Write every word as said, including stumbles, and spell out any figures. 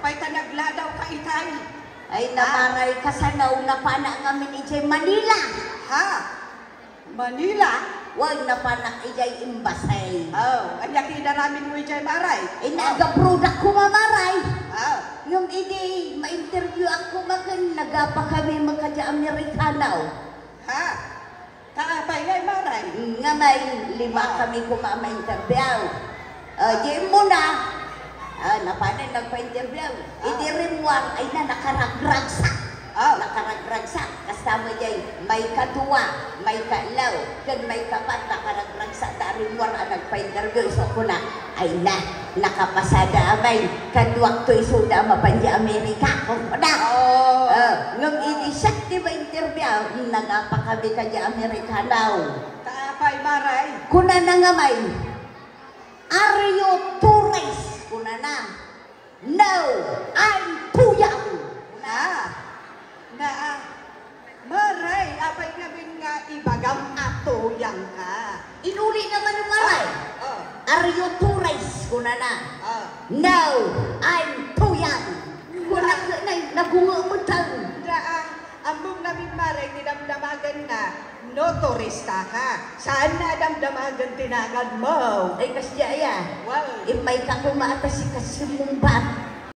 Apay ta nagladawka itay? Ay, namaray kasano, napanak ngamin idiay Manila. Ha? Manila? Wen, napanak idiay embassy. Oh, ania ti inaraminmo idiay, Maray? Ay, nagabrodak koma, Maray. Oh. Ngem idi ma-interview ak koma ken nagapa kami met kadi Amerikano. Ha? Kaapay ngay, Maray? Nga may lima kami koma a ma-interview. Uh, di mo na. Ah, napanan nagpa-interview. Idi rimmuar, ay na, nakaragragsak. Ah. Nakaragragsak. Kasta mo jay, may kadua, may kaelaw, ken may kapat, nakaragragsak ta rimmuar a nagpa-interview. So, kuna, ay na, nakapasada amay, kaduak to isuda a mapan di Amerika, kunkuna. Oh. Ah, ngem idi siak ti ma-interview, mm, nagapa kami kadi Amerikano. Kaapay, Maray? Kunana nga may, "Are you tourist?" kunana. "No, I'm too young." Na, na, Maray, apay ngamin nga ibagam a too young ka? Inuli naman, Maray. Ah, ah. "Are you tourist?" kunana. Ah. "No, I'm too young." Kunak na, nagungo mo tayo. Daa, ammom ngamin, Maray, ti damdamagen nga no turista ka. Saan na damdamagen ti nangan mo? Ay, kasdi aya. Wow. Immay ka kumaata si Kasimumbat.